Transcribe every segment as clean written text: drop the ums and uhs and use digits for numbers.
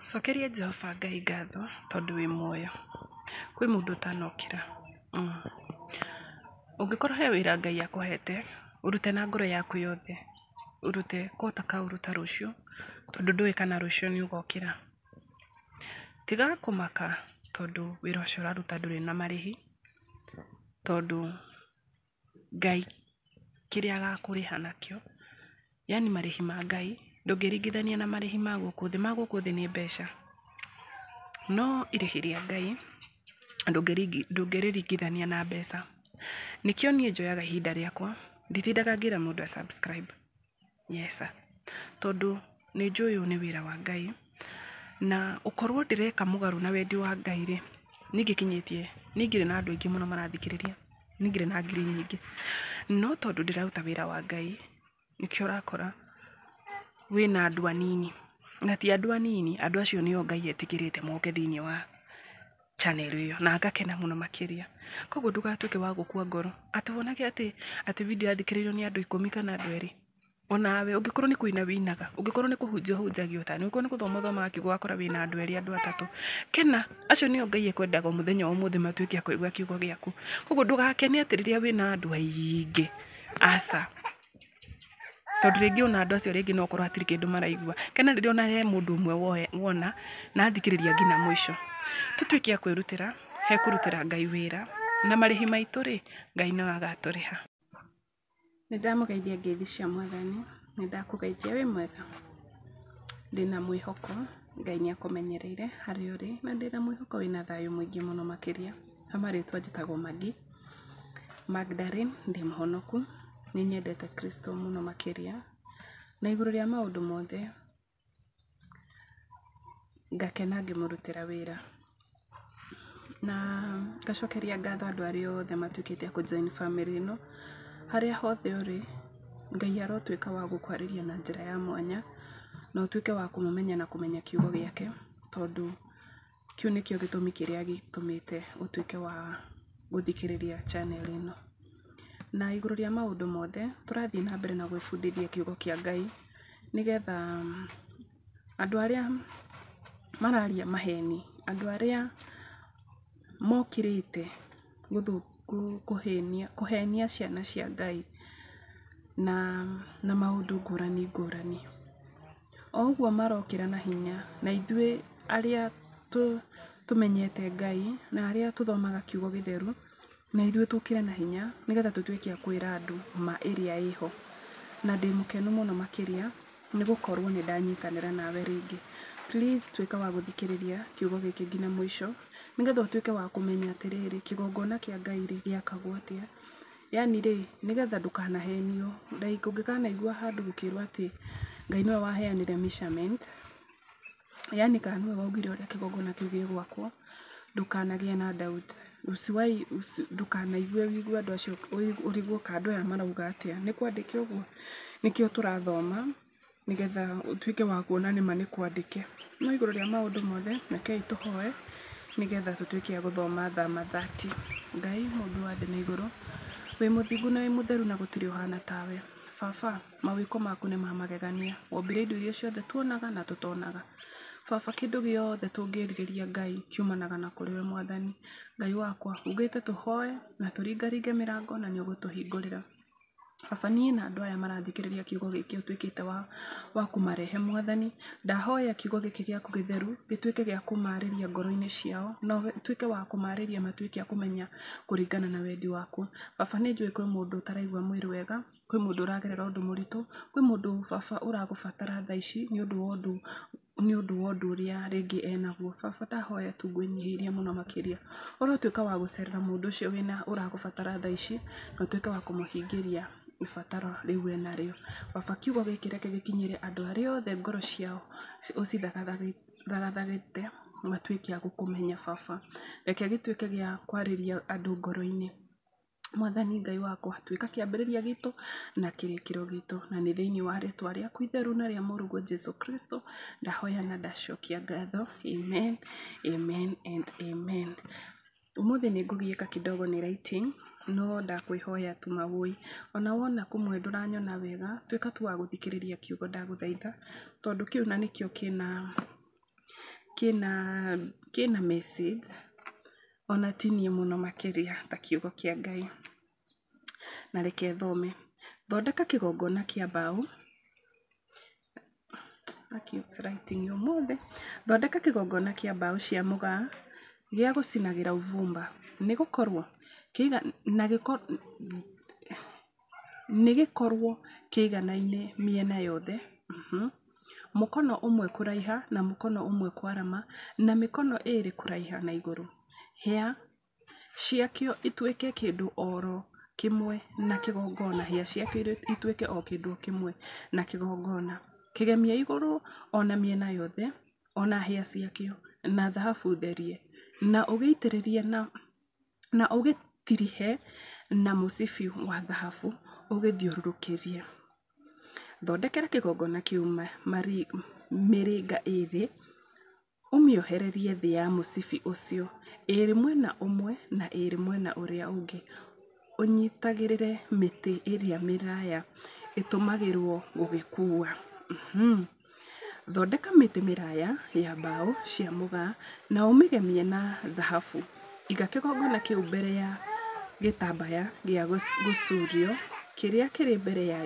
Cokeria Jehova Ngai ngatho tondũ wĩ muoyo. Kwĩ mũndũ ũtanokĩra. Ũngĩkorwo he wĩra Ngai akũhete, ũrute na ngoro yaku yothe. Ũrute ko ũtakaũruta rũciũ, tondũ ndũĩ kana rũciũ nĩ ũgokĩra. Tiga kũmaka tondũ wĩra ũcio ũraruta ndũrĩ na marĩhi, tondũ Ngai kĩrĩa agakũrĩha nakĩo, yaani marĩhi ma Ngai, ndũngĩringithania na marĩhi ma gũkũ thĩ. Ma gũkũ thĩ nĩ mbeca, no irĩhi rĩa Ngai, ndũngĩrĩringithania na mbeca. Nĩkĩo niĩ njoyaga ihinda rĩakwa, nditindaga ngĩra mũndũ a subscribe, yes, tondũ nĩ njũĩ ũyũ nĩ wĩra wa Ngai, na ũkorwo ndĩreka mũgarũ na wendi wa Ngai rĩ, niĩ ingĩkinyĩtie, niĩ ingĩrĩ na andũ aingĩ mũno marathikĩrĩria, niĩ ingĩrĩ na ngiri nyingĩ. No tondũ ndĩraruta wĩra wa Ngai, nĩkĩo ũrakora wĩna andũ anini. Na ti andũ anini, andũ acio nĩo Ngai etĩkĩrĩte moke thĩiniĩ wa channel ĩyo, na ngakena mũno makĩria. Koguo ndũgatuĩke wa gũkua ngoro, atĩ wonage atĩ atĩ video yathikĩrĩirio nĩ andũ 10 kana andũ 2. Onawe ũngĩkorwo nĩ kũina wĩinaga, ũngĩkorwo nĩ kũhunjia ũhunjagia ũtani, ũngĩkorwo nĩ gũthoma ũthomaga kiugo ũgakora wĩna andũ 2 andũ 3, kena, acio nĩo Ngai ekwendaga mũthenya wa ũmũthĩ matuĩke a kũigua kiugo gĩaku. Koguo ndũgakene atĩ rĩrĩa wĩna andũ aingĩ, aca. Tondũ rĩngĩ ona andũ acio rĩngĩ no ũkorwo hatirĩ kĩndũ maraigua. Kena rĩrĩa ona he mũndũ ũmwe wona na athikĩrĩria nginya mũico. Tũtuĩke a kwĩrutĩra, he kũrutĩra Ngai wĩra, na marĩhi maitũ rĩ, Ngai no agatũrĩha. Nĩ ndamũgeithia ngeithi cia Mwathani, nĩ ndakũgeithia wĩ mwega? Ndĩna mwĩhoko Ngai nĩ akũmenyereire harĩa ũrĩ, na ndĩna mwĩhoko wĩna thayũ mũingĩ mũno makĩria. Ha marĩtwa njĩtagwo Maggie, Magdalene, ndĩ mũhonoku, nĩ nyendete Kristo mũno makĩria, na igũrũ rĩa maũndũ mothe, ngakena ngĩmũrutĩra wĩra. Na ngacokeria ngatho andũ arĩa othe matuĩkĩte a kũ join family ĩno, harĩa hothe ũrĩ, Ngai arotuĩka wa gũkwarĩria na njĩra ya mwanya, na ũtuĩke wa kũmũmenya na kũmenya kiugo gĩake, tondũ kĩu nĩkĩo gĩtũmi kĩrĩa gĩtũmĩte ũtuĩke wa gũthikĩrĩria channel ĩno. Na igũrũ rĩa maũndũ mothe, tũrathiĩ na mbere na gwĩbundithia kiugo kĩa Ngai, nĩgetha andũ arĩa mararia maheni, andũ arĩa mokĩrĩte kũhenia ciana cia Ngai na maũndũ ngũrani ngũrani. O ũguo marokĩra na hinya, na ithuĩ arĩa tũmenyete Ngai na arĩa tũthomaga kiugo gĩtheru, na ithuĩ tũkĩre na hinya nĩgetha tũtuĩke a kwĩra andũ ma ĩrĩa ĩho. Na ndĩ mũkenu mũno makĩria nĩ gũkorwo nĩ ndanyitanĩra nawe rĩngĩ. Please tuĩka wa gũthikĩrĩria kiugo gĩkĩ nginya mũico, nĩgetha ũtuĩke wa kũmenya atĩrĩrĩ, kĩgongona kĩa Ngai rĩ, gĩakagwo atĩa. Yaani rĩ, nĩgetha ndũkanahenio, like ũngĩkanaigua handũ gũkĩrwo atĩ Ngai nĩwe waheanire measurement, yaani kana nĩwe waugire ũrĩa kĩgongona kĩu gĩgwakwo, ndũkanagĩe na doubt. Usiwai, ndũkanaigue ũigue andũ acio ũrigwo ka andũ aya marauga atĩa. Nĩ kwandĩke ũguo? Nĩkĩo tũrathoma nĩgetha ũtuĩke wa kuona nĩma nĩ kwandĩke. No igũrũ rĩa maũndũ mothe, rekei tũhoe nĩgetha tũtuĩke a gũthoma Thama 30. Ngai mũmbi wa thĩ na igũrũ, wĩ mũthingu na wĩ mũtheru na gũtirĩ ũhana tawe. Baba, mawĩko maku nĩ ma magegania. Wombire indo iria ciothe tuonaga na tũtonaga. Baba, kĩndũ gĩothe tũngĩrirĩria Ngai kiumanaga na kũrĩ we Mwathani. Ngai wakwa, ugĩte tũhoe na tũringaringe mĩrango na nĩ ũgũtũhingũrĩra. Baba, niĩ na andũ aya marathikĩrĩria kiugo gĩkĩ ũtuĩkĩte wa kũmarehe Mwathani, ndahoya kiugo gĩkĩ gĩaku gĩtheru gĩtuĩke gĩa kũmarĩria ngoro-inĩ ciao, na ũtuĩke wa kũmarĩria matuĩke a kũmenya kũringana na wendi waku. Baba, nĩ njũĩ kwĩ mũndũ ũtaraigua mwĩrĩ wega, kwĩ mũndũ ũragerera ũndũ mũritũ, kwĩ mũndũ baba ũragũbatara thaa ici nĩ ũndũ wa ũndũ nĩ ũndũ wa ũndũ ũrĩa rĩngĩ enaguo. Baba, ndahoya tu ngwĩnyihĩirie mũno makĩria, ũrotuĩka wa gũcerera mũndũ ũcio wĩna ũragũbatara thaa ici, na ũtuĩke wa kũmũhingĩria ibataro rĩu enarĩo. Baba, kiugo gĩkĩ reke gĩkinyĩre andũ arĩa othe ngoro ciao ũcithagathagĩte matuĩke a gũkũmenya baba. Reke gĩtuĩke gĩa kwarĩria andũ ngoro-inĩ. Mwathani Ngai wakwa, tuĩka kĩambĩrĩria gitũ na kĩrĩkĩro gitũ, na nĩ thĩinĩ wa rĩtwa rĩaku itheru na rĩa mũrũguo Jesu Kristo ndahoya na ndacokia ngatho. Amen, amen and amen. Ũmũthĩ nĩ ngũgiĩka kidogo nĩ lighting, no ndakwĩhoya tu mawũi. Ona wona kũmwe ndũranyona wega, tuĩka tu wa gũthikĩrĩria kiugo ndagũthaitha, tondũ kĩu na nĩkĩo kĩna kĩna message, ona ti niĩ mũno makĩria ta kiugo kĩa Ngai. Na reke thome. Thondeka kĩgongona kĩa mbaũ. Ũmũthĩ. Thondeka kĩgongona kĩa mbaũ cia mũgaa gĩa gũcinagĩra ũbumba, nĩgũkorwo nĩgĩkorwo kĩiganaine mĩena yothe, mũkono ũmwe kũraiha na mũkono ũmwe kwarama na mĩkono ĩĩrĩ kũraiha na igũrũ. Hĩa ciakĩo ituĩke kĩndũ oro kĩmwe na kĩgongona, hĩa ciakĩo ituĩke o kĩndũ kĩmwe na kĩgongona. Kĩgemie igũrũ ona mĩena yothe, ona hĩa ciakĩo na thahabu therie, na ũgĩitĩrĩrie na ũgĩtirihe na mũcibi wa thahabu ũgĩthiũrũrũkĩrie. Thondekera kĩgongona kĩu mĩrĩnga ĩĩrĩ, ũmĩohererie thĩ ya mũcibi ũcio, ĩĩrĩ mwena ũmwe na ĩĩrĩ mwena ũrĩa ũngĩ, ũnyitagĩrĩre mĩtĩ ĩrĩa mĩraya ĩtũmagĩrwo gũgĩkuua. Thondeka mĩtĩ mĩraya ya mbaũ cia mũgaa na ũmĩgemie na thahabu. Iga kĩgongona kĩu mbere ya gĩtambaya gĩa gũcuurio kĩrĩa kĩrĩ mbere ya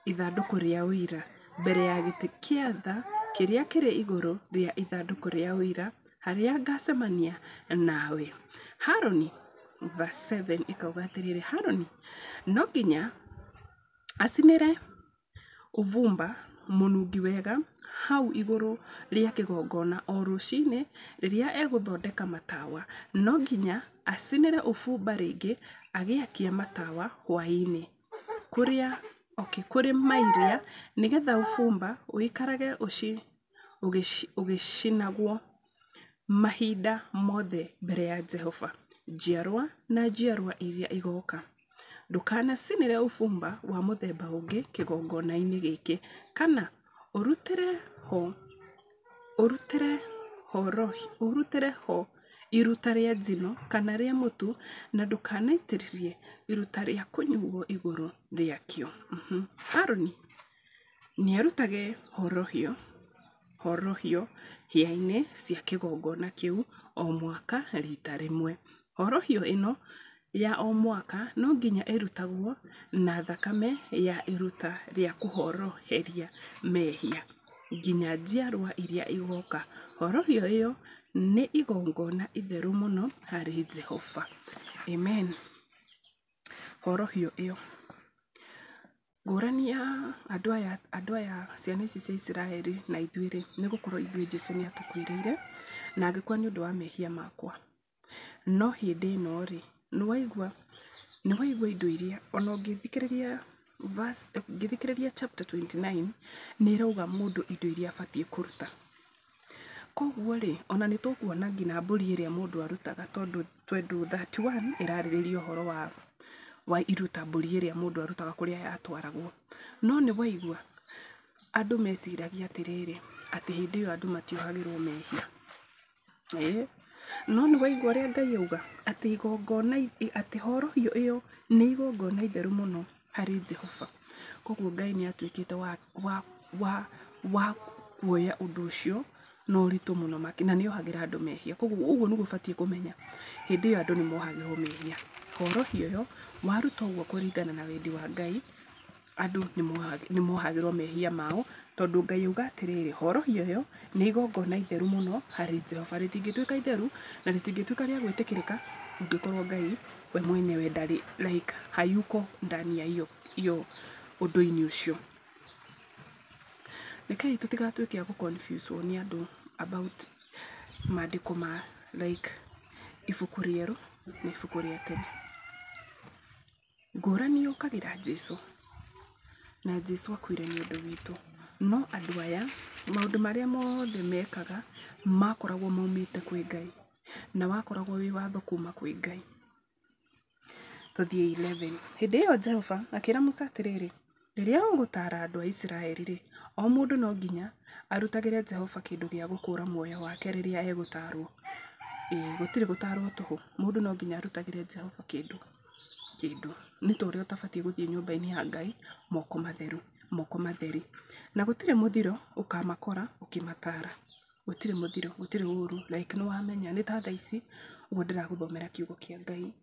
ithandũkũ rĩa ũira, mbere ya gĩtĩ kĩa tha kĩrĩa kĩrĩ igũrũ rĩa ithandũkũ rĩa ũira, harĩa ngacemania nawe. Harũni, verse 7 ĩkauga atĩrĩrĩ, Harũni no nginya acinĩre ũbumba mũnungi wega hau igũrũ rĩa kĩgongona o rũcinĩ rĩrĩa egũthondeka matawa. No nginya acinĩre ũbumba rĩngĩ agĩakia matawa hwaĩ-inĩ kũrĩ mairia, nĩgetha ũbumba ũikarage ũgĩcinagwo mahinda mothe mbere ya Jehova, njiarwa na njiarwa iria igooka. Ndũkanacinĩre ũbumba wa mũthemba ũngĩ kĩgongona-inĩ gĩkĩ, kana ũrutĩre ho iruta rĩa njino kana rĩa mũtu, na ndũkanaitĩrĩrie iruta rĩa kũnyuuo igũrũ rĩakĩo. Harũni nĩarutage horohio hĩa-inĩ cia kĩgongona kĩu o mwaka riita rĩmwe. Horohio ĩno ya o mwaka no nginya ĩrutagwo na thakame ya iruta rĩa kũhoroheria mehia nginya njiarwa iria igooka. Horohio ĩyo nĩ igongona itheru mũno harĩ Jehova. Amen. Horohio ĩyo. Ngũrani ya andũ aya ciana ici cia Isiraeli na ithuĩ rĩ, nĩ gũkorwo ithuĩ Jesũ nĩ atũkuĩrĩire na agĩkua nĩ ũndũ wa mehia makwa. No hĩndĩ ĩno rĩ, nĩ waigua indo iria ona ũngĩthikĩrĩria verse, ũngĩthikĩrĩria chapter 29 nĩ ĩrauga mũndũ indo iria abatiĩ kũruta. Koguo rĩ, ona nĩ tũkuona nginya mbũri ĩrĩa mũndũ arutaga, tondũ 31 ĩrarĩrĩria ũhoro wa iruta mbũri ĩrĩa mũndũ arutaga kũrĩa yatwaragwo. No nĩ waigua andũ meciragia atĩrĩrĩ, atĩ hĩndĩ ĩyo andũ matiohagĩrwo mehia. No nĩ waigua ũrĩa Ngai auga atĩ igongona, atĩ horohio ĩyo nĩ igongona itheru mũno harĩ Jehova. Koguo Ngai nĩ atuĩkĩte wa kuoya ũndũ ũcio na ũritũ mũno na nĩ ohagĩra andũ mehia. Koguo ũguo nĩguo ũbatiĩ kũmenya, hĩndĩ ĩyo andũ nĩ mohagĩrwo mehia. Horohio ĩyo waruta ũguo kũringana na wendi wa Ngai, andũ nĩ mohagĩrwo mehia mao, tondũ Ngai auga atĩrĩrĩ, horohio ĩyo nĩ igongona itheru mũno harĩ Jehova. Rĩtingĩtuĩka itheru na rĩtingĩtuĩka rĩa gwĩtĩkĩrĩka ũngĩkorwo Ngai we mwenyewe ndarĩ like hayuko ndani ya hiyo ũndũ-inĩ ũcio. Rekei tũtigatuĩke a gũ-confuse-wo nĩ andũ about maandĩko ma like ibuku rĩerũ na ibuku rĩa tene. Ngũrani yũkagĩra Jesũ, na Jesũ akuire nĩ ũndũ witũ. No andũ aya maũndũ marĩa mothe mekaga makoragwo maumĩte kwĩ Ngai, na wakoragwo wĩ watho kuma kwĩ Ngai. Tũthiĩ 11. Hĩndĩ ĩyo Jehova akĩra Musa atĩrĩrĩ, rĩrĩa ũgũtaara andũ a Isiraeli rĩ, o mũndũ no nginya arutagĩre Jehova kĩndũ gĩa gũkũũra muoyo wake rĩrĩa egũtaarwo. Gũtirĩ gũtaarwo tũhũ. Mũndũ no nginya arutagĩre Jehova kĩndũ. Nĩ ta ũrĩa ũtabatiĩ gũthiĩ nyũmba-inĩ ya Ngai moko matheru, moko matheri. Na gũtirĩ mũthiro ũkamakora ũkĩmataara. Gũtirĩ mũthiro, gũtirĩ ũru, like nĩ wamenya nĩ ta thaa ici ũguo ndĩragũthomera kiugo kĩa Ngai.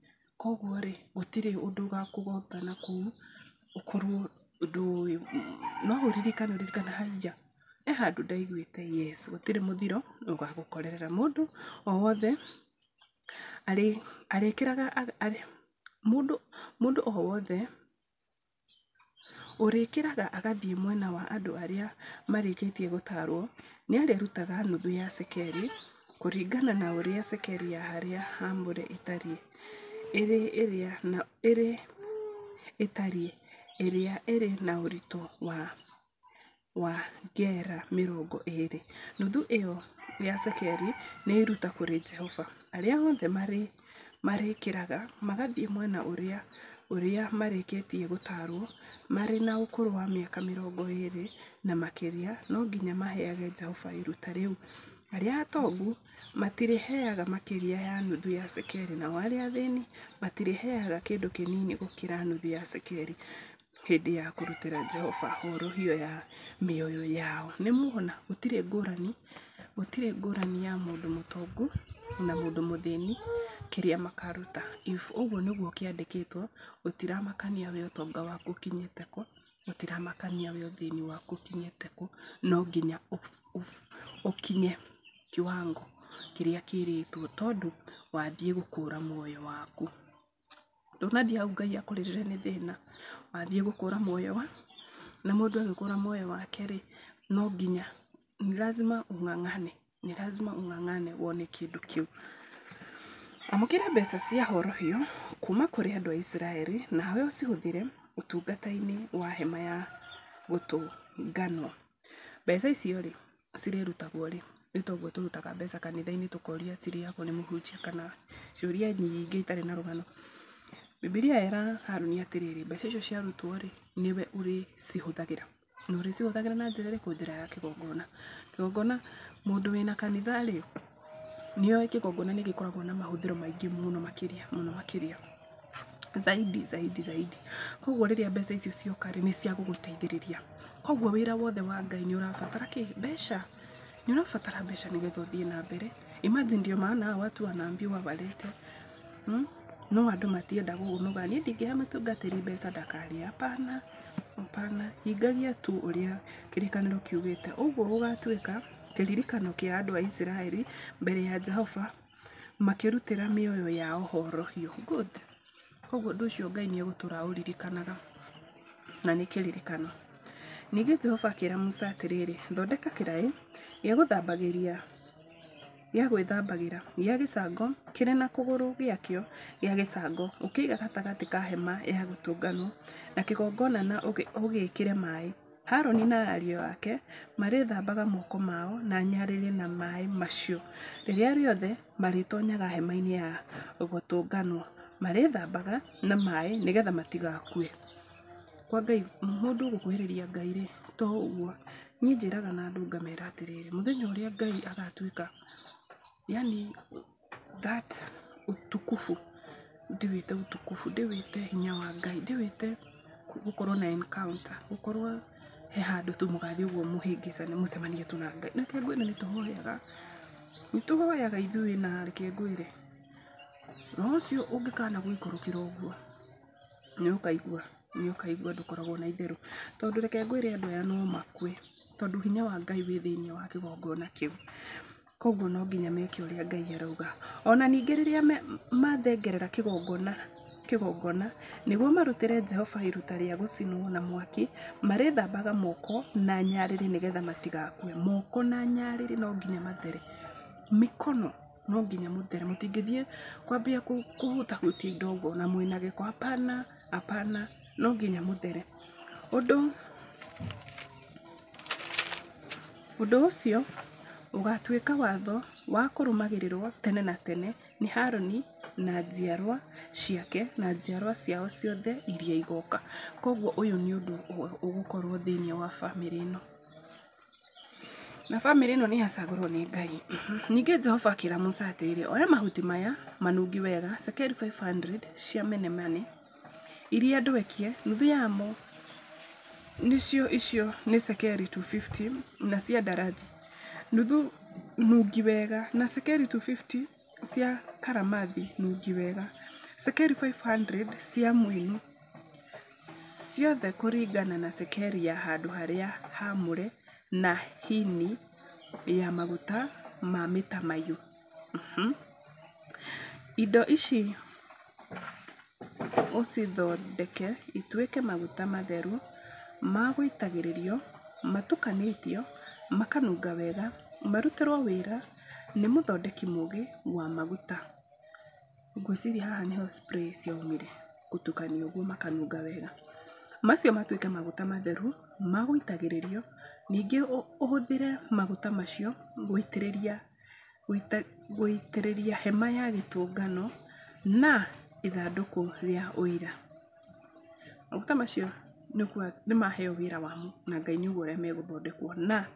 Koguo rĩ, gũtirĩ ũndũ ũgakũgotha na kũu ũkorwo ndũĩ, no ũririkane ũririkane haiya, he handũ ndaiguĩte yes, gũtirĩ mũthiro ũgagũkorerera. Mũndũ o wothe arĩkĩraga, mũndũ o wothe ũrĩkĩraga agathiĩ mwena wa andũ arĩa marĩkĩtie gũtarwo, nĩ arĩrutaga nuthu ya cekeri, kũringana na ũrĩa cekeri ya harĩa haamũre ĩtariĩ, ĩrĩ ĩrĩa ĩrĩ na ũritũ wa gera 20. Nuthu ĩyo ya cekeri nĩ iruta kũrĩ Jehova. Arĩa othe marĩkĩraga magathiĩ mwena wa arĩa marĩkĩtie gũtarũo, marĩ na ũkũrũ wa mĩaka 20 na makĩria, no nginya maheage Jehova iruta rĩu. Arĩa atongu matirĩheaga makĩria ya nuthu ya cekeri, nao arĩa athĩni matirĩheaga kĩndũ kĩnini gũkĩra nuthu ya cekeri hĩndĩ ya kũrutĩra Jehova horohio ya mĩoyo yao. Nĩ muona gũtirĩ ngũrani, gũtirĩ ngũrani ya mũndũ mũtongu na mũndũ mũthĩni kĩrĩa makaruta. If ũguo nĩguo kĩandĩkĩtwo, gũtiramakania we ũtonga waku ũkinyĩte kũ, gũtiramakania we ũthĩni waku ũkinyĩte kũ, no nginya ũkinye kiwango kĩrĩa kĩrĩtwo tondũ wathiĩ gũkũra muoyo waku. Ndũnathiĩ hau Ngai akũrĩrĩre nĩ thĩna, wathiĩ gũkũra muoyo wa, na mũndũ agĩkũra muoyo wake rĩ, no nginya ni lazima ung'ang'ane, ni lazima ung'ang'ane wone kĩndũ kĩu. Amũkĩra mbeca cia horohio kuuma kũrĩ andũ a Isiraeli, nawe ũcihũthĩre ũtungata-inĩ wa hema ya gũtũnganwo. Mbeca icio rĩ, cirĩrutagwo rĩ? Nĩ ta ũguo tũrutaga mbeca kanitha-inĩ tũkoria cirĩagwo nĩ mũhunjia kana ciũria nyingĩ itarĩ na rũgano. Bibilia yera Harũni atĩrĩrĩ, mbeca icio ciarutwo rĩ, nĩwe ũrĩcihũthagĩra. Na ũrĩcihũthagĩra na njĩra ĩrĩkũ? Njĩra ya kĩgongona. Kĩgongona, mũndũ wĩna kanitha rĩ, nĩ oĩ kĩgongona nĩ gĩkoragwo na mahũthĩro maingĩ mũno makĩria, mũno makĩria. Zaidi, zaidi, zaidi. Koguo rĩrĩa mbeca icio cioka rĩ, nĩ cia gũgũteithĩrĩria. Koguo wĩra wothe wa Ngai nĩ ũrabatara kĩ? Mbeca. Nĩ ũrabatara mbeca nĩgetha ũthiĩ na mbere. Imagine ndio maana hawa watu wanaambiwa walete. No andũ matienda gũgũmauga niĩ ndingĩhe mũtungatĩri mbeca ndakarĩe. Hapana, hapana. Hingagia tu ũrĩa kĩrĩkanĩro kiugĩte. Ũguo gũgatuĩka kĩririkano kĩa andũ a Isiraeli mbere ya Jehova makĩrutĩra mĩoyo yao horohio. Good. Koguo ũndũ ũcio Ngai nĩ egũtũra aũririkanaga na nĩ kĩririkano. Ningĩ Jehova akĩra Musa atĩrĩrĩ, thondeka kĩraĩ gĩa gũthambagĩria gĩa gwĩthambagĩra gĩa gĩcango kĩrĩ na kũgũrũ gĩakĩo gĩa gĩcango, ũkĩiga gatagatĩ ka hema ya gũtũnganwo na kĩgongona na ũgĩĩkĩre maĩ. Harũni na ariũ ake marĩthambaga moko mao na nyarĩrĩ na maĩ macio rĩrĩa rĩothe marĩtonyaga hema-inĩ ya gũtũnganwo. Marĩthambaga na maĩ nĩgetha matigakue. Kwa Ngai, mũndũ gũkuhĩrĩria Ngai rĩ, to ũguo. Niĩ njĩraga na andũ ngamera atĩrĩrĩ, mũthenya ũrĩa Ngai agatuĩka, yani that utukufu, ndĩwĩte utukufu, ndĩwĩte hinya wa Ngai, ndĩwĩte gũkorwo na encounter, gũkorwo he handũ tu mũgathiĩ ũguo mũhĩngĩcane mũcemanie tu na Ngai. Na reke ngwĩre nĩ tũhoyaga, nĩ tũhoyaga ithuĩ na reke ngwĩre, roho ũcio ũngĩkana gũikũrũkĩra ũguo, nĩ ũkaigua, nĩ ũkaigua ndũkoragwo na itherũ. Tondũ reke ngwĩre andũ aya no makue, tondũ hinya wa Ngai wĩ thĩiniĩ wa kĩgongona kĩu. Koguo no nginya meke ũrĩa Ngai arauga. Ona ningĩ rĩrĩa mathengerera kĩgongona, kĩgongona nĩguo marutĩre Jehova iruta rĩa gũcinwo na mwaki, marĩthambaga moko na nyarĩrĩ nĩgetha matigakue. Moko na nyarĩrĩ no nginya mathere. Mikono no nginya mũthere. Mũtingĩthiĩ kwambia kũhutahutia indo ũguo na mwĩna gĩko. Hapana, hapana, no nginya mũthere. Ũndũ ũcio ũgaatuĩka watho wa kũrũmagĩrĩrũo tene na tene nĩ Haruni na njiarũa ciake na njiarũa ciao ciothe iria igooka. Koguo ũyũ nĩ ũndũ ũgũkorwo thĩinĩ wa bamĩrĩ ĩno. Na bamĩrĩ ĩno nĩ yacagũrwo nĩ Ngai. Ningĩ Jehova akĩra Musa atĩrĩrĩ, oya mahuti maya manungi wega, cekeri 500 cia menemane iria ndwekie, nuthu yamo nĩcio icio nĩ cekeri 250, na cia ndarathi nuthu nungi wega, na cekeri 250 cia karamathi nungi wega, cekeri 500 cia mwino, ciothe kũringana na cekeri ya handũ harĩa haamũre, na hini ya maguta ma mĩtamaiyũ. Indo ici ũcithondeke ituĩke maguta matheru ma gũitagĩrĩrio, matukanĩtio makanunga wega, marutĩrwo wĩra nĩ mũthondeki mũũgĩ wa maguta. Ngwĩciria haha nĩho spray ciaumire, gũtukanio ũguo makanunga wega. Macio matuĩke maguta matheru ma gũitagĩrĩrio, ningĩ ũhũthĩre maguta macio gũitĩrĩria gũitĩrĩria hema ya gĩtũngano na ithandũkũ rĩa ũira. Maguta macio nĩ maheo wĩra wamo na Ngai nĩ ũĩ ũrĩa megũthondekwo na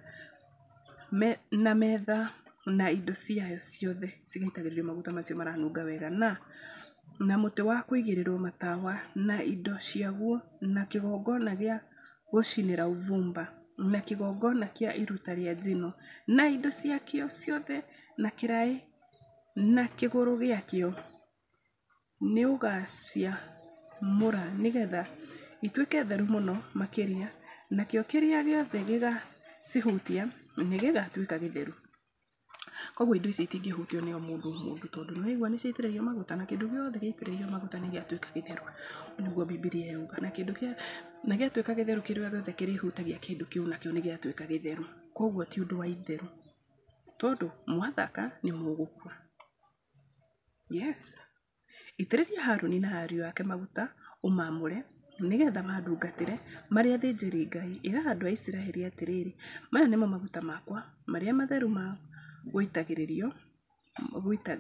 metha na indo ciayo ciothe cigaitagĩrĩrio maguta macio maranunga wega na mũtĩ wa kũigĩrĩrwo matawa na indo ciaguo na kĩgongona gĩa gũcinĩra ũbumba na kĩgongona kĩa iruta rĩa njino na indo ciakĩo ciothe na kĩraĩ na kĩgũrũ gĩakĩo. Nĩũgaciamũra nĩgetha ituĩke theru mũno makĩria, nakĩo kĩrĩa gĩothe gĩgacihutia nĩgĩgatuĩka gĩtheru. Koguo indo ici itingĩhutio nĩ o mũndũ o mũndũ tondũ nĩ waigua nĩ ciaitĩrĩrio maguta na kĩndũ gĩothe gĩaitĩrĩrio maguta nĩ gĩatuĩka gĩtheru. Ũguo nĩguo Bibilia yauga. Na kĩndũ kĩa na gĩatuĩka gĩtheru kĩrĩa gĩothe kĩrĩhutagia kĩndũ kĩu nakĩo nĩ gĩatuĩka gĩtheru. Koguo ti ũndũ wa itherũ tondũ mwathaka nĩ mũgũkua. Yes. Itĩrĩria Harũni na ariũ ake maguta ũmaamũre, nĩgetha mandungatĩre marĩ athĩnjĩri-Ngai. Ĩra andũ a Isiraeli atĩrĩ, 'Maya nĩmo maguta makwa marĩa matheru ma gũitagĩrĩrio,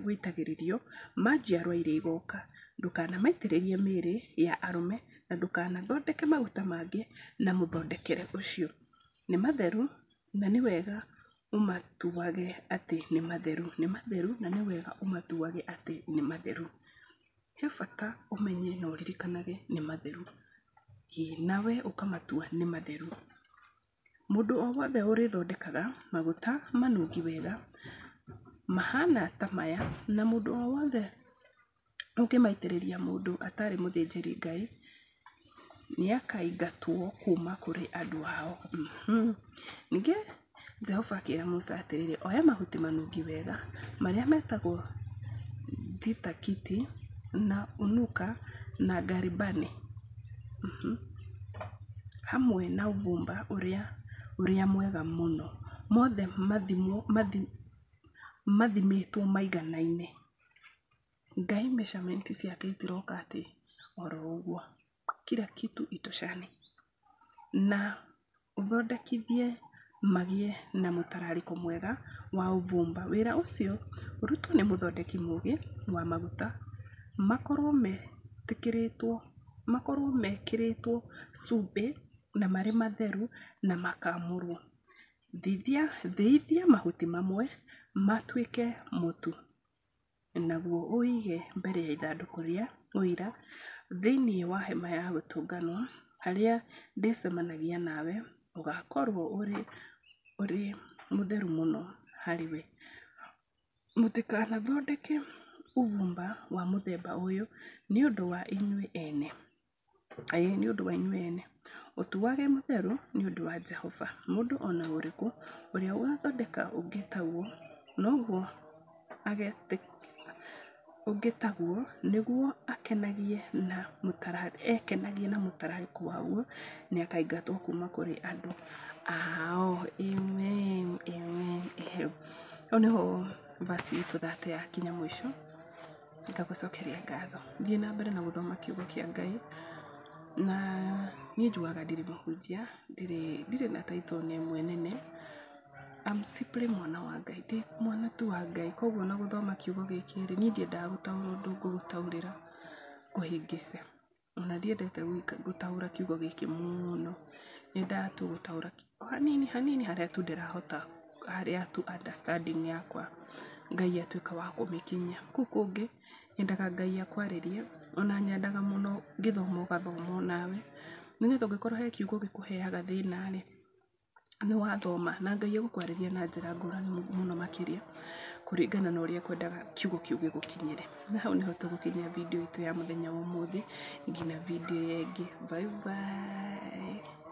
gũitagĩrĩrio ma njiarũa iria igooka. Ndũkanamaitĩrĩrie mĩĩrĩ ya arũme na ndũkanathondeke maguta mangĩ na mũthondekere ũcio. Nĩ matheru na nĩ wega ũmatuage atĩ nĩ matheru. Nĩ matheru na nĩ wega ũmatuage atĩ nĩ matheru. He bata ũmenye na ũririkanage nĩ matheru. Ĩĩ nawe ũkamatua nĩ matheru. Mũndũ o wothe ũrĩthondekaga maguta manungi wega mahana ta maya, na mũndũ o wothe ũngĩmaitĩrĩria mũndũ atarĩ mũthĩnjĩri-Ngai, nĩakaingatwo kuuma kũrĩ andũ ao. Ningĩ Jehova akĩra Musa atĩrĩ, Oya mahuti manungi wega marĩa metagwo thitakiti, na unuka na ngaribani, hamwe na ũbumba ũrĩa ũrĩa mwega mũno, mothe mathimĩtwo maiganaine. Ngai measurement ciake itiroka atĩ oro ũguo, kila kitu itoshane. Na ũthondekithie magĩe na mũtararĩko mwega wa ũbumba. Wĩra ũcio ũrutwo nĩ mũthondeki mũũgĩ wa maguta, makorwo metĩkĩrĩtwo, makorwo mekĩrĩtwo cumbĩ na marĩ matheru na makamũrwo. Thĩithia mahuti mamwe matuĩke mũtu, naguo ũige mbere ya ithandũkũ rĩa ũira thĩinĩ wa hema ya gũtũnganwo harĩa ndĩcemanagia nawe, ũgaakorũo ũrĩ mũtheru mũno harĩ we. Mũtikanathondeke ũbumba wa mũthemba ũyũ nĩ ũndũ wa inyuĩ ene. Ĩĩ nĩ ũndũ wa inyuĩ ene. Ũtuage mũtheru nĩ ũndũ wa Jehova. Mũndũ o na ũrĩkũ ũrĩa ũgaathondeka ũngĩ taguo, noguo ũngĩ taguo nĩguo akenagie na mũtararĩko waguo, nĩakaingatwo kuuma kũrĩ andũ ao. Amen, amen. Hau nĩho verse itũ thate yakinya mũico. Ngagũcokeria ngatho. Thiĩ na mbere na gũthoma kiugo kĩa Ngai. Na niĩ njugaga ndirĩ mũhunjia, ndirĩ na title ona ĩmwe nene. I'm simply mwana wa Ngai, ndĩ mwana tu wa Ngai. Koguo ona gũthoma kiugo gĩkĩ rĩ, niĩ ndiendaga gũtaũra ũndũ ngũgũtaũrĩra ngũhĩngĩce. Ona ndiendete gũtaũra kiugo gĩkĩ mũno, nyendaga tu gũtaũra o hanini hanini harĩa tu ndĩrahota, harĩa tu understanding yakwa Ngai atuĩka wa kũmĩkinyia. Kũu kũngĩ nyendaga Ngai akwarĩrie, ona nyendaga mũno ngĩthoma ũgathoma onawe, nĩgetha ũngĩkorwo he kiugo gĩkũheaga thĩna rĩ, Nĩ wathoma na Ngai egũkwarĩria na njĩra ngũrani mũno makĩria kũringana na ũrĩa ekwendaga kiugo kĩu gĩgũkinyĩre. Na hau nĩho tũgũkinyia video itũ ya mũthenya wa ũmũthĩ nginya video ĩyo ĩngĩ. Bye bye.